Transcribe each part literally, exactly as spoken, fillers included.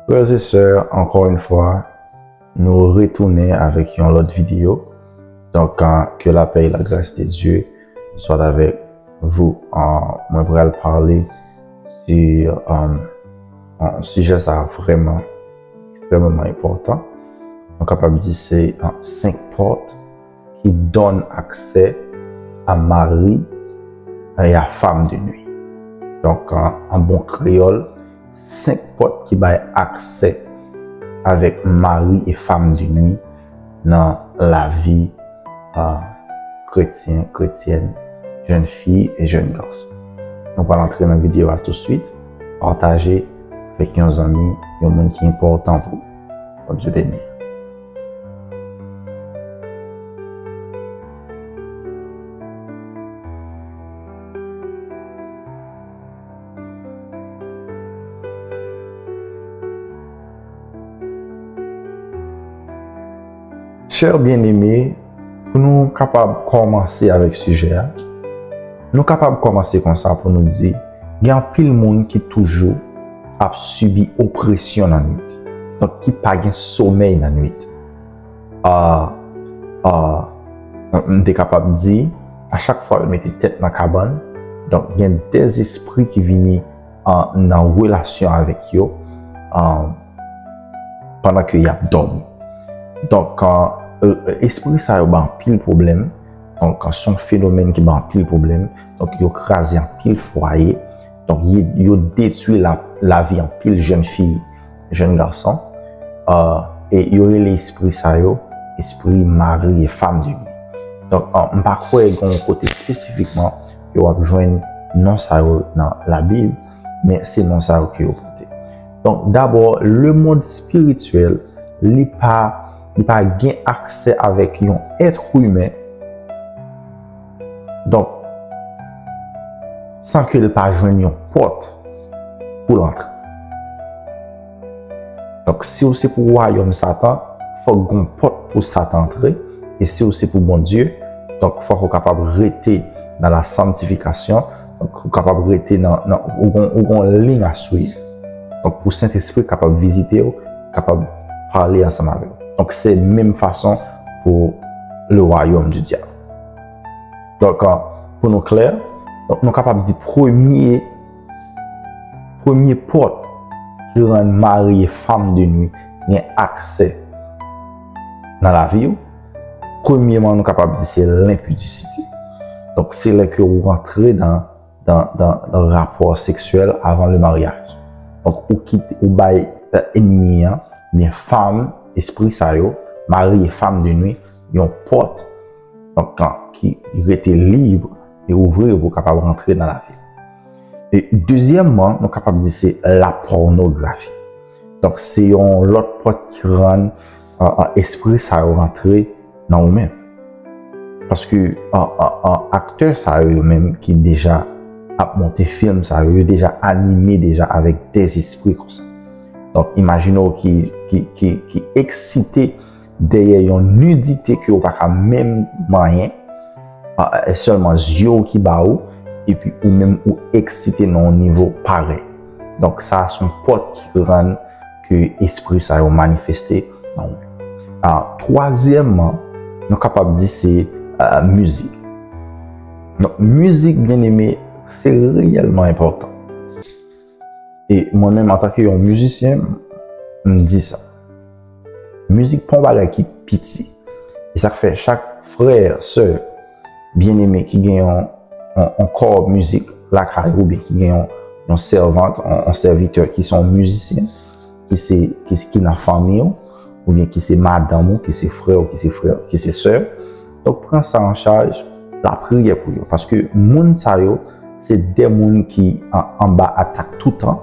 Frères et sœurs, encore une fois, nou retounen avèk yon lòt videyo. Donc, euh, que la paix et la grâce de Dieu soient avec vous. Euh, mwen pral pale sur euh, yon sijè sa vrèman ekstrèmeman enpòtan. Nou kapab di se euh, senk pòt qui donnent accès à mari et à femme de nuit. Donc, en, en bon créole, senk pòt ki bay aksè avèk mari e fanm de nwi nan lavi euh, kretyen, kretyèn, jèn fi e jèn gason. Nou pral antre nan videyo a touswit. Pataje avèk yon zanmi, yon moun ki enpòtan pou ou. Bondye beni. Chè byeneme, pou nou kapab kòmanse avèk sijè a, nou kapab kòmanse konsa pou nou di, gen anpil moun ki toujou ap sibi opresyon nan nwit, donk ki pa gen somèy nan nwit. Ah, ah, m te kapab di, a chak fwa yo mete tèt nan kabann, donk gen de zespri ki vini an, nan relasyon avèk yo an, pandan ke y ap dòmi. Donk, an, e, espri sa yo ba anpil pwoblèm. Donk, se yon fenomèn ki ba anpil pwoblèm. Donk, yo kraze anpil fwaye. Donk, yo, yo detwi la, lavi anpil jèn fi, jèn gason. E yo rele espri sa yo espri mari e fanm de nwi. Donk, an, m pa kwè gen yon kote espesifikman ke w ap jwenn non sa yo nan Labib, men se non sa yo ke yo pote. Donk, dabò, lemonn espirityèl, li pa, li pa gen aksè avèk yon èt imen. Donk, san ke l pa jwenn yon pòt pou l antre. Donk, si w se pou wayòm Satan, fòk gen yon pòt pou Satan antre. E si w se pou Bondye, donk, fòk ou kapab rete nan la sanctification. Donk, ou kapab rete nan, nan ou gon, ou gon liy a swiv. Donk, pou Sentespri kapab vizite w, kapab pale ansanm avè w. Donk, se menm fason pou le royaume du diable. Donk, an, pou nou klè, donk, nou kapab di premye, premye pòt ki rann mari e fanm de nwi gen aksè nan lavi w, premyeman, nou kapab di se lenpidisite. Donk, se lè ke ou rantre nan, nan, nan, nan rapò seksyèl avan le maryaj. Donk, ou kite, ou bay eh, ènmi an, byen fanm, espri sa yo, mari e fanm de nwi, yon pòt, donk, an, ki rete lib e ouvri pou kapab rantre nan lavi. E dezyèmman, nou kapab di se la pònografi. Donk, se yon lòt pòt ki rann, an, an, espri sa yo rantre nan ou menm. Paske, an, an, an, aktè sa yo, yo menm ki deja ap monte fim sa yo, yo deja anime deja avèk dèzespri konsa. Donk, imajine w ki, ki, ki, ki eksite dèyè yon nidite ke w pa ka menm manyen, a, e sèlman zye w ki ba ou, epi ou menm ou eksite nan yon nivo parèy. Donk, sa a se yon pòt ki rann ke espri sa yo manifeste nan ou. A, twazyèmman, nou kapab di se, a, mizik. Donk, mizik, byeneme, se reyèlman enpòtan. E mwen menm, antanke yon mizisyen, m di sa. Mizik pa yon bagay ki piti. E sa k fè chak frè, sè, byeneme ki gen yon, yon, yon kò mizik lakay ou, oubyen ki gen yon, yon sèvant, yon, yon sèvitè ki se yon mizisyen, ki se, ki, ki nan fanmi w, oubyen ki se madanm ou, ki se frè w, ki se frè, ki se sè w. Donk, pran sa an chaj, lapriyè pou yo. Paske moun sa yo, se de moun ki an, anba atak toutan,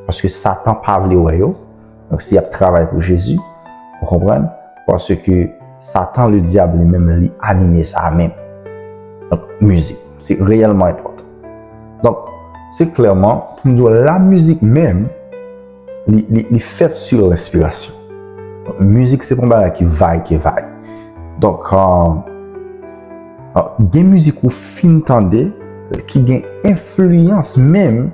paske Satan pa vle wè yo. Donk, si y ap travay pou Jezi, ou konprann? Paske Satan, le dyab, li menm, li anime sa a menm. Donk, mizik, se reyèlman enpòtan. Donk, se klèman, pou m di w, lamizik menm, li, li, li fèt sou lenspirasyon. Donk, mizik, se pa yon bagay ki vag, ki vag. Donk, euh, euh, gen mizik ou fin tande, ki gen enfliyans menm,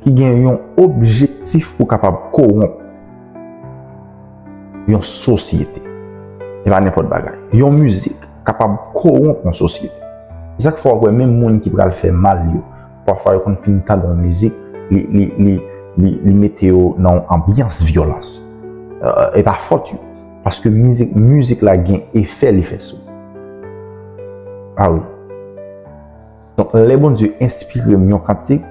ki gen yon objektif pou kapab kowonp. yon sosyete. E pa nenpòt bagay. Yon mizik kapab kowonp yon sosyete. E sa k fè w ap wè menm moun ki pral fè mal yo, pafwa yo konn fin tande yon mizik, li, li, li, li, li mete yo nan yon anbyans vyolans. E pa fòt yo. Paske mizik, mizik la gen efè li fè sou. A wi. Donk, lè Bondye enspire m yon kantik,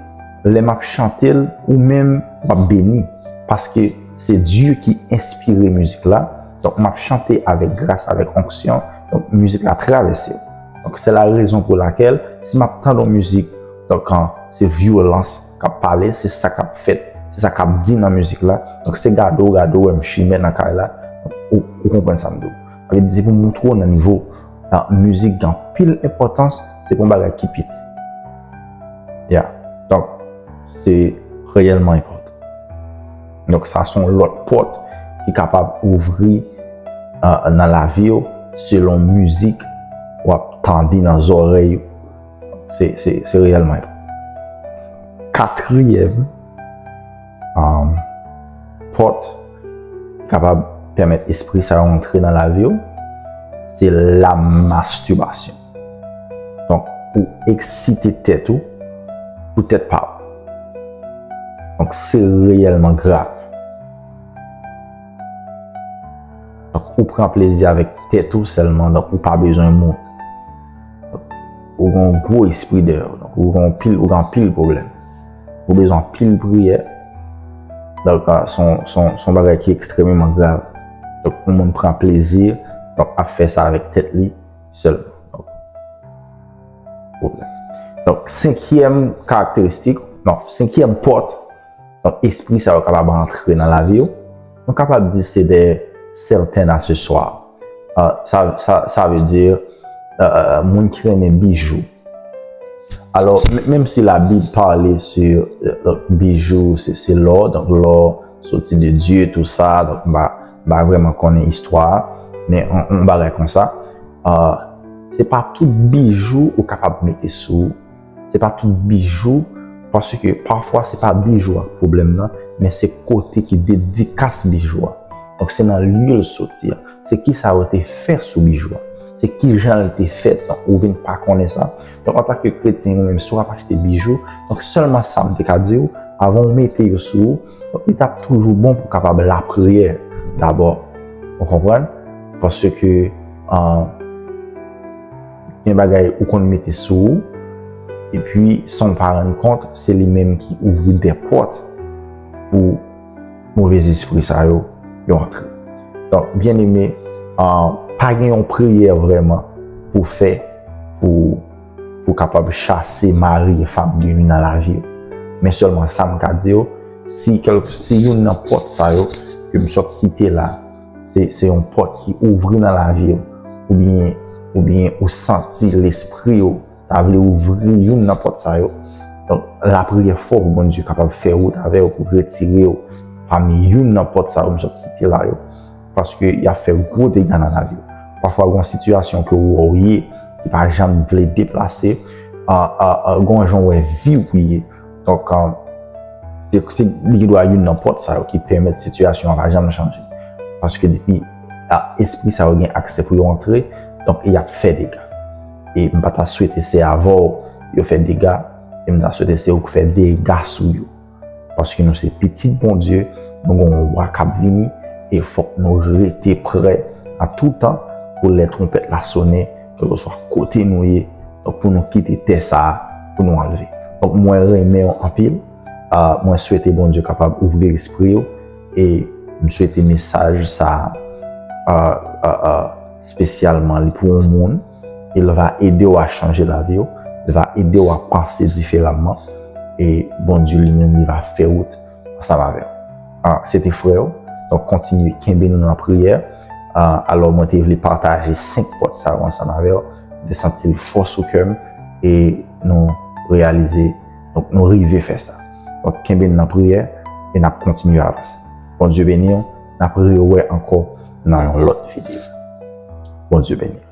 lè m ap chante l, ou menm, w ap beni. Paske se Dye ki enspire mizik la. Donk, m ap chante avèk gras, avèk onksyon. Donk, mizik la travèse. Donk, se la rezon pou lakèl, si m ap tande yon mizik, donk, an, se vyolans k ap pale, se sa k ap fèt, se sa k ap di nan mizik la. Donk, se gade w, gade w, wè m chimè nan kay la. Donk, ou, ou konprann sa m di w. Sa vle di, se pou moutre w nan nivo, nan mizik gen anpil enpòtans, se pa yon bagay ki piti. Ya. Donk, se reyèlman enpòtan. Donk, sa se yon lòt pòt ki kapab ouvri, euh, nan lavi w, selon mizik w ap tande nan zòrèy ou. Se, se, se reyèlman enpòtan. Katriyèm, um, pòt ki kapab pèmèt espri sa yo antre nan lavi w, se lamastibasyon. Donk, ou eksite tèt ou pou tèt pa w. Donk, se reyèlman grav. Donk, ou pran plezi avèk tèt ou sèlman, donk, ou pa bezwen moun. Donk, ou gen yon gwo espri dèyè w, donk, ou gen yon pil, ou gen anpil pwoblèm. Ou bezwen anpil priyè. Donk, ah, se yon, se yon, se yon bagay ki ekstrèmeman grav. Donk, yon moun pran plezi, donk, ap fè sa avèk tèt li sèlman. Donk, pwoblèm. Donk, senkyèm karakteristik, non, senkyèm pòt, donk, espri sa yo kapab antre nan lavi w. Nou kapab di se de sèten aseswa. Ah, sa, sa, sa vle di, euh, moun ki renmen bijou. Alò, m-, menm si Labib pale sou, euh, bijou, se, se lò, donk lò soti de Dye, tou sa, donk m pa, m pa vrèman konnen istwa a, men yon, yon bagay konsa, euh, se pa tout bijou ou kapab mete sou, se pa tout bijou, paske pafwa se pa bijou a k pwoblèm nan, men se kote ki dedikas bijou a. Donk se nan lye l soti a. Se kisa yo te fè sou bijou a. Se kijan l te fèt, ou vin pa konnen sa. Donk, antanke kretyen, ou menm, si w ap achte bijou, donk, sèlman sa m te ka di w, avan w mete yo sou ou, donk, li t ap toujou bon pou w kapab lapriyè dabò. Ou konprann? Paske, ah, gen bagay ou konn mete sou ou, epi, san w pa rann kont, se li menm ki ouvri de pòt pou movez espri sa yo, yo antre. Donk, byeneme, ah, pa gen yon priyè vrèman pou fè pou, pou kapab chase mari e fanm de nwi nan lavi w. Men sèlman sa m ka di w, si kèl-, si youn nan pòt sa yo ke m sot site la, se, se yon pòt ki ouvri nan lavi w, oubyen, oubyen ou santi lespri w ta vle ouvri youn nan pòt sa yo. Donk, lapriyè fò pou Bondye kapab fè wout avè w, pou retire w pami youn nan pòt sa yo m sot site la yo. Paske y ap fè gwo dega nan lavi w. Pafwa, gen yon sitiyasyon ke w wè w ye, ki pa janm vle deplase, a, a, a, gen yon jan w wè vi w ye. Donk, a, se, se, li gen dwa youn nan pòt sa yo ki pèmèt sitiyasyon an pa janm chanje. Paske depi, a, espri sa yo gen aksè pou yo antre, donk, y ap fè dega. E m pa ta swete se avè w yo fè dega, e m ta swete se ou k fè dega sou yo. Paske nou se pitit Bondye, nou gen yon wa k ap vini, e fòk nou rete prè a tout tan pou lè twonpèt la sonnen, kèlkeswa kote nou ye, donk pou nou kite tè sa a, pou nou anlve. Donk, mwen renmen w anpil, a, mwen swete Bondye kapab ouvri lespri w, e m swete mesaj sa a, a, a, a, espesyalman li pou yon moun, e l va ede w a chanje lavi w, li va ede w a panse diferaman, e Bondye li menm li va fè wout ansanm avè w. A, se te frè w, donk kontinye kenbe nou nan priyè. A, alò mwen te vle pataje senk pòt sa yo ansanm avè w, m te santi l fò sou kè m, e nou reyalize, donk nou rive fè sa. Donk kenbe n nan priyè, e n ap kontinye avanse. Bondye beni w, n ap rewè ankò nan yon lòt videyo. Bondye beni w.